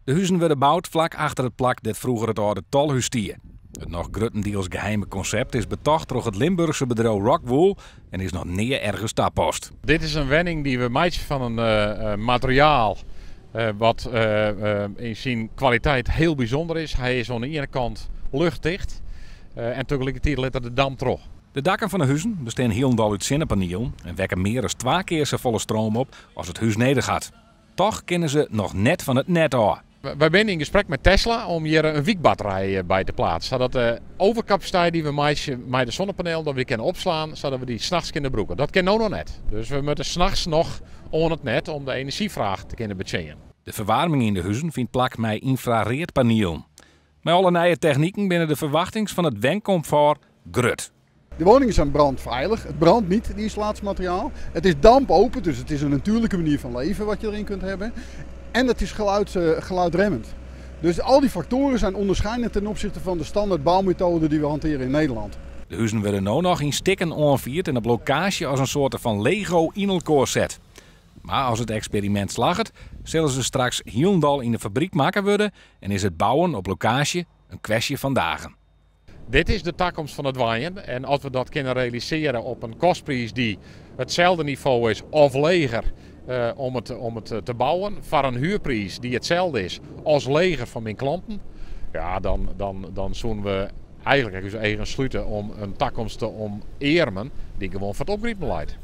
De huzen wurde boud flak achter it plak dêr't froeger it âlde tolhús stie. It noch gruttendiels geheime konsept is betocht troch it Limburchse bedriuw Rockwool en is noch nea ergens tapast. Dit is in wenning dy't we meitsje fan in materiaal wat yn syn kwaliteit hiel bysûnder is. Hy is oan de iene kant luchtticht en tagelikertiid lit er de damp troch. De dakken fan de huzen bestean hielendal út sinnepanielen en wekke mear as twa kear safolle stroom op as it hús nedich hat. Toch kinne se noch net fan it net ôf. Wy binne yn gesprek mei Tesla om hjir in wykbatterij by te pleatsen, sadat de overkapasiteit dy't we meitsje mei de sonnepanelen, dat we dy kinne opslaan, sadat we dy nachts kinne brûke. Dat kin no noch net. Dus we moatte nachts noch oan it net om de enerzjyfraach te kinne betsjinjen. De ferwaarming yn de huzen fynt plak mei ynfrareadpanielen. Mei alle nije techniken binne de ferwachtings fan it wenkomfort grut. De woningen zijn brandveilig. Het brandt niet, die isolatiemateriaal. Het is dampopen, dus het is een natuurlijke manier van leven wat je erin kunt hebben. En het is geluidremmend. Dus al die factoren zijn onderscheidend ten opzichte van de standaard bouwmethode die we hanteren in Nederland. De huzen wurde no noch yn stikken oanfierd en op lokaasje as in soarte fan Lego yn elkoar set. Mar as it eksperimint slagget, sille se straks hielendal yn de fabryk makke wurde en is it bouwen op lokaasje in kwestje fan dagen. Dit is de takomst fan it wenjen en as we dat kinne realisearje op in kostpriis dy't itselde nivo is of leger om it te bouwen, foar in hierpriis dy't itselde is as leger fan myn klanten, ja, dan soene we eigentlik ús eagen slute om in takomst te omearmjen dy't gewoan foar it opgripen leit.